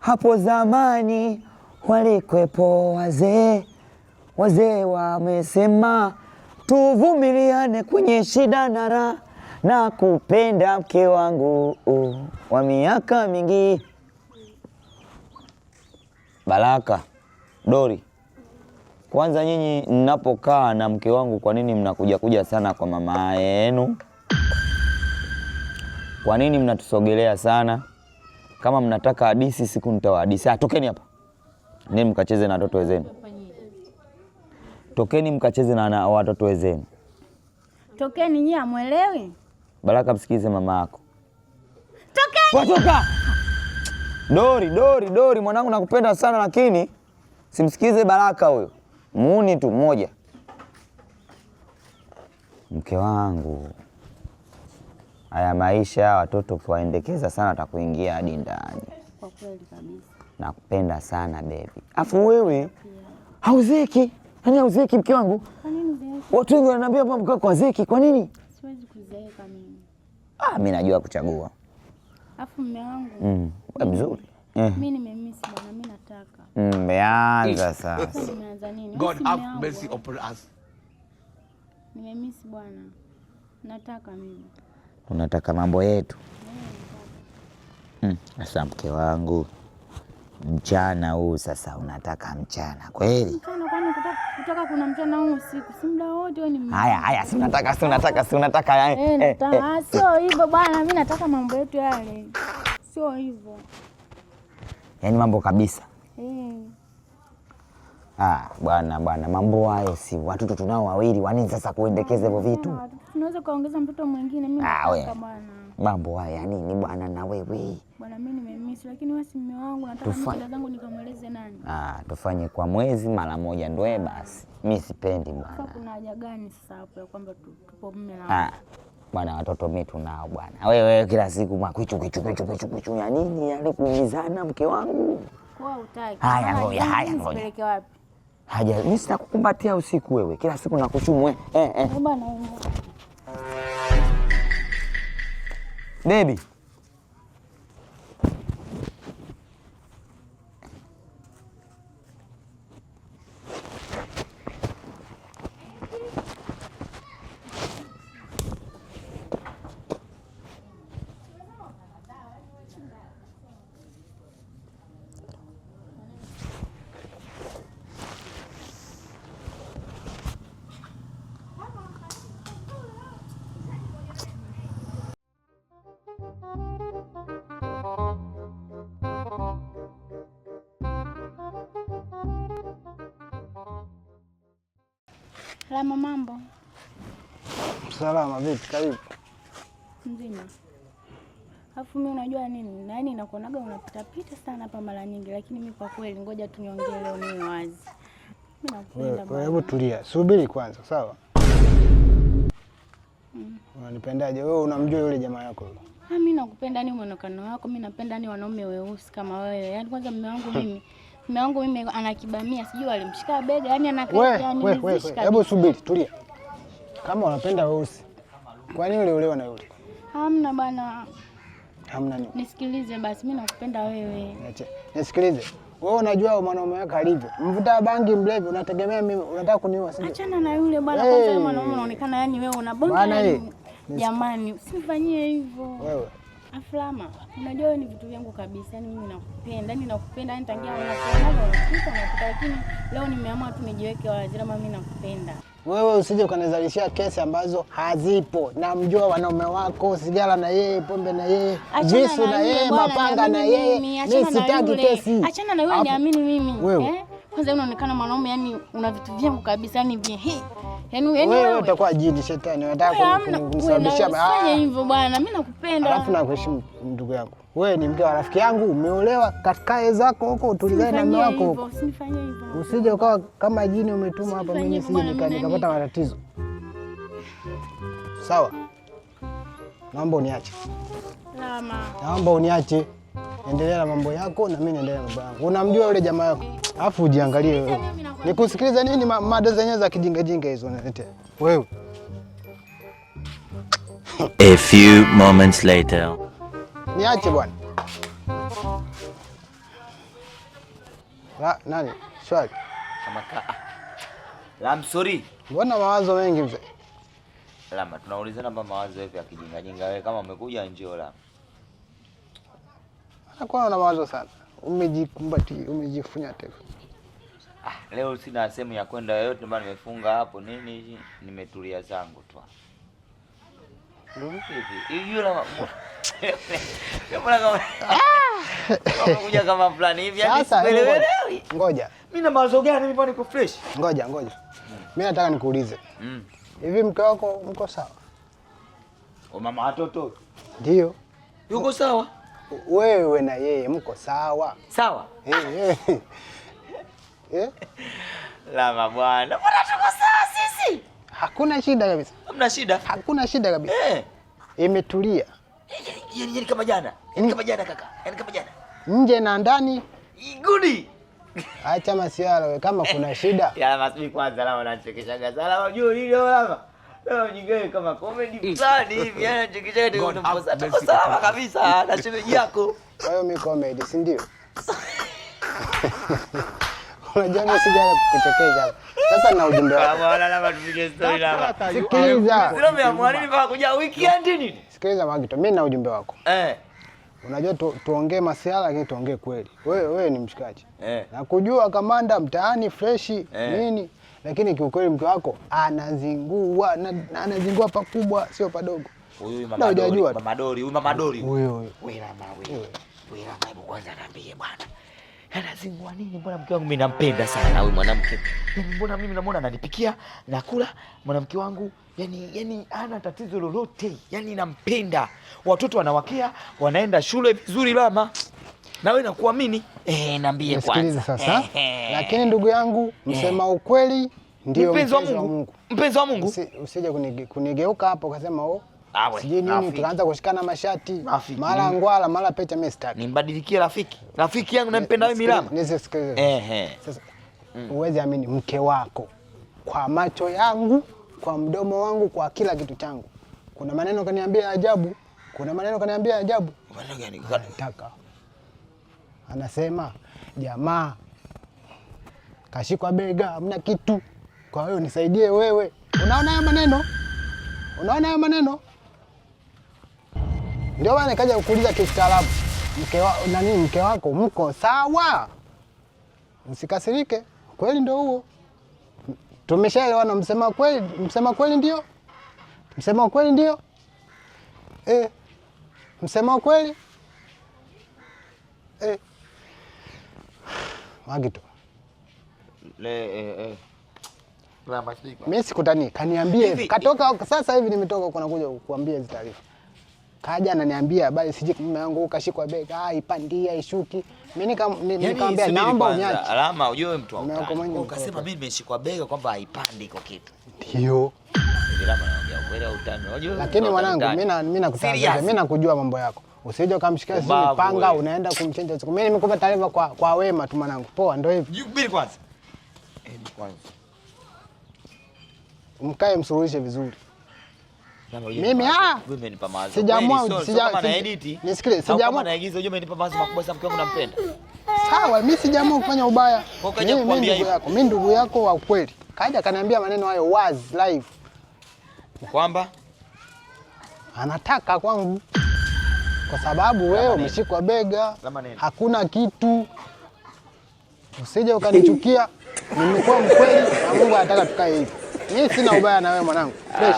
Hapo zamani walikwepo wazee, wazee wamesema tuvumiliane kwenye shida na raha, na kupenda mke wangu wa miaka mingi. Baraka, Dori, kwanza nyinyi ninapokaa na mke wangu, kwa nini mnakuja kuja sana kwa mama yenu? Kwa nini mnatusogelea sana? Kama mnataka hadisi, siku nitawahadisi. Ah, tokeni hapa, nini mkacheze na watoto wenzenu. Tokeni mkacheze na watoto wenzenu. Tokeni nyie, hamwelewi? Baraka, msikize mama yako. Tokeni! Watoka! Dori, Dori, Dori, mwanangu nakupenda sana lakini simsikize Baraka huyo. Muuni tu mmoja. Mke wangu, haya maisha watoto ukiwaendekeza sana watakuingia hadi ndani. Kwa kweli kabisa. Nakupenda sana baby. Afu wewe hauzeki. Yaani hauzeki mke wangu. Kwa nini uzeeke? Watu wengi wananiambia kwamba mke wako hazeeki. Kwa nini? Siwezi kuzeeka mimi. Ah, mimi najua kuchagua. Afu mume wangu. Wewe mzuri. Mimi nimemiss bwana, mimi nataka. Mmeanza sasa. Nimeanza nini? God Wewe si have mume wangu. mercy upon us. Nimemiss bwana. Nataka mimi. Unataka mambo yetu. Sasa mke wangu, mchana huu sasa unataka mchana kweli? Mchana kwani kutaka kuna mchana huu usiku? Si muda wote wewe ni mume. Haya, haya, si unataka, si unataka, si unataka, Nataka. Sio hivyo bwana, mimi nataka mambo yetu yale. Sio hivyo. Yaani mambo kabisa. Ah, bwana, bwana, mambo hayo si watoto tunao wawili, wa nini sasa kuendekeza hivyo vitu? Tunaweza kuongeza mtoto mwingine, mimi Ah, nataka we. bwana. Mambo haya ya nini bwana na wewe? Bwana mimi nimemiss, lakini wewe si mume wangu, nataka mimi shida zangu nikamweleze nani? Ah, tufanye kwa mwezi mara moja ndio basi. Mimi sipendi bwana. Sasa kuna haja gani sasa hapo ya kwamba tupo mume na Ah, bwana watoto mimi tunao bwana. Wewe kila siku makwichu kwichu kwichu kwichu kwichu ya nini? Yaani kuumizana mke wangu. Kwa hutaki. Haya, Kama ngoja, hajui haya, mimi ngoja. nipeleke wapi? Haja, mimi sitakukumbatia usiku wewe. Kila siku nakuchumu wewe. Bwana, wewe. Baby. Salama, mambo? Salama, vipi? Karibu. Mzima. Alafu mimi unajua nini? Yaani nakuonaga unapita pita sana hapa mara nyingi, lakini mimi kwa kweli ngoja tu niongee leo niwe wazi. Mimi nakupenda Wewe, bwana. hebu tulia. Subiri kwanza, sawa? Unanipendaje? Wewe unamjua yule jamaa yako yule? Mimi nakupenda ni muonekano wako, mimi napenda ni wanaume weusi kama wewe. Yaani kwanza mume wangu mimi, mume wangu mimi anakibamia, sijui alimshika bega, yaani anakaa We, yani we, mizishi we, we. kabisa. Hebu subiri, tulia. Kama unapenda weusi, kwa nini uliolewa na yule? Hamna bana. Hamna nini? Nisikilize basi, mimi nakupenda wewe. Niache. Nisikilize. Wewe unajua mwanaume wako alivyo. Mvuta bangi, mlevi, unategemea mimi unataka kuniua sio? Achana na yule bwana, Hey. kwanza yule mwanaume unaonekana yani wewe una bonge Bwana, la hey. Jamani, usifanyie hivyo. Wewe. Aflama, unajua wewe ni vitu vyangu kabisa. Yaani mimi nakupenda, yaani nakupenda, yaani tangia unakuona unapita unapita, lakini leo nimeamua tu nijiweke wazi kama mimi nakupenda. Wewe usije ukanizalishia kesi ambazo hazipo. Namjua wanaume wako, sigara na yeye, pombe na yeye, Achana visu na na yule yeye, bwana, mapanga na niamini yeye. mimi, Mimi achana na sitaki yule. kesi. Achana na yule, Hapo. niamini mimi. Wewe. Kwanza unaonekana mwanaume, yani una vitu vyangu kabisa, yani vye. He. Yaani, yaani Wewe wewe. utakuwa jini shetani, unataka Wewe hamna, kunisababishia wewe usifanye hivyo bwana, mimi nakupenda. Alafu nakuheshimu ndugu yangu. Wewe ni mke wa rafiki yangu, umeolewa, kakae zako huko utulizane na mume Usinifanyie wako hivyo, huko. usinifanyie hivyo. Usije ukawa kama jini umetuma hapa, mimi Usinifanyie nisije hivyo bwana, mimi nikapata matatizo. Sawa? Naomba uniache. Lama. Naomba uniache. Endelea na mambo yako na mimi niendelee na mambo yangu. Unamjua yule jamaa yako. Alafu ujiangalie wewe. Nikusikilize nini mada zenyewe za kijinga jinga hizo unaletea? Wewe. A few moments later. Niache bwana. La, nani? Shwari. Kama ka. La msori. Mbona mawazo mengi mzee? Lama, tunaulizana hapa mawazo yetu ya kijinga jinga. Wewe kama umekuja njoo Lama. Anakuwa na mawazo sana. Umejikumbatia, umejifunya tefu. Ah, leo sina sehemu ya kwenda yoyote, mbona nimefunga hapo nini, nimetulia zangu tu. Hivi yule mbona kama umekuja kama fulani hivi, yani Sasa sielewelewi. ngoja. Mimi na mawazo gani? Mimi mbona niko fresh? Ngoja, ngoja. Mimi nataka nikuulize. Hivi mke wako mko sawa? O mama watoto. Ndio. Yuko sawa? Wewe na yeye mko sawa? Sawa. Eh, eh. Eh? Lama bwana. Mbona tuko sawa sisi? Hakuna shida kabisa. Hamna shida. Hakuna shida kabisa. Eh. Imetulia. Yaani kama jana. Yaani kama jana kaka. Yaani kama jana. Nje na ndani. Gudi. Acha masiala wewe, kama kuna shida. Ya masibi kwanza Lama anachekeshaga sana. Lama juu lile Lama. Lama nyingine kama comedy fulani hivi, yani anachekeshaga tu kumposa. Tuko salama kabisa na shemeji yako. Kwa hiyo mimi comedy, si ndio? Unajua mimi sijaja kukuchekesha. Sasa na ujumbe wako. Bwana Lama tupige story Lama. Sikiliza. Sio umeamua nini mpaka kuja weekend nini? Sikiliza Magito, mimi na ujumbe wako. Eh. Unajua tuongee masiala lakini tuongee kweli. Wewe ni mshikaji. Eh. Nakujua kamanda mtaani freshi nini, lakini kiukweli mke wako anazingua na anazingua pakubwa sio padogo. Huyu Na mama Dori, hujajua tu. mama Dori, huyu mama Dori. Huyo huyo. Wewe Lama wewe. Wewe Lama, hebu kwanza niambie bwana. Anazingua nini? Mbona mke wangu mimi nampenda sana huyu mwanamke. Yaani mbona mimi namuona ananipikia, nakula, mwanamke wangu yani hana tatizo lolote. Yaani nampenda. Watoto wanawakea, wanaenda shule vizuri Lama. Na wewe nakuamini. Eh, niambie kwanza. Nisikilize sasa. Lakini ndugu yangu, msema ukweli ndio Mpenzi wa Mungu. Mpenzi wa Mungu. Usije kunigeuka hapo ukasema oh, Awe, sijui nini, rafiki. tukaanza kushikana mashati, Rafiki. mara ngwala, mara pecha, mimi sitaki. Nimbadilikie rafiki. Rafiki yangu nampenda mimi Lama. Nisikilize. Ehe. Sasa uweze amini mke wako kwa macho yangu, kwa mdomo wangu, kwa kila kitu changu. Kuna maneno kaniambia ajabu, kuna maneno kaniambia ajabu. Maneno gani? Anataka. Anasema jamaa kashikwa bega, hamna kitu. Kwa hiyo nisaidie wewe. Unaona hayo maneno? Unaona hayo maneno? Ndio maana nikaja kukuuliza kistaarabu. Mke wa, nani mke wako mko sawa? Msikasirike. Kweli ndio huo. Tumeshaelewana, msema kweli, msema kweli ndio? Msema kweli ndio? Eh. Msema kweli? Eh. Magito. Le Lama sijui. Mimi sikutani, kaniambie Hivi- katoka sasa hivi nimetoka huko nakuja kukuambia hizi taarifa. Kaja ananiambia habari siji mume wangu kashikwa bega, ipandia ishuki. Mimi nikamwambia subiri naomba kwanza. uniache. Alama, ujue wewe mtu wa Mume wako utani. mwenyewe Ukasema mtoto. mimi nimeshikwa bega kwamba haipandi iko kitu. Ndio. Hivi Lama naongea ukweli au utani? Unajua wewe Lakini mtu wa mwanangu utani. mimi nakutahadharisha, Serious. mimi nakujua mambo yako. Usije ukamshikia sijui Ubavu panga wewe. unaenda kumchinja siku. Mimi nimekupa taarifa kwa wema tu mwanangu. Poa, ndio hivi. Jubiri kwanza. Hebu kwanza. Mkae msuluhishe vizuri. Lama, ujue Mimi, wewe umenipa mawazo. Sijaamua, Kweli, sio kama na edit. nisikilize, Au kama sijaamua. naigiza, ujue umenipa mawazo makubwa sana, mke wangu nampenda. Sawa, mimi sijaamua kufanya ubaya. Kwa kaja Mimi kukuambia ndugu hivyo. yako, mimi ndugu yako wa kweli. Kaja kaniambia maneno hayo wazi live. Kwamba Anataka kwangu. Kwa sababu wewe umeshikwa bega, Lama neno. hakuna kitu. Usije ukanichukia, nimekuwa mkweli na Mungu anataka tukae hivi. Mimi sina ubaya na wewe mwanangu. Fresh.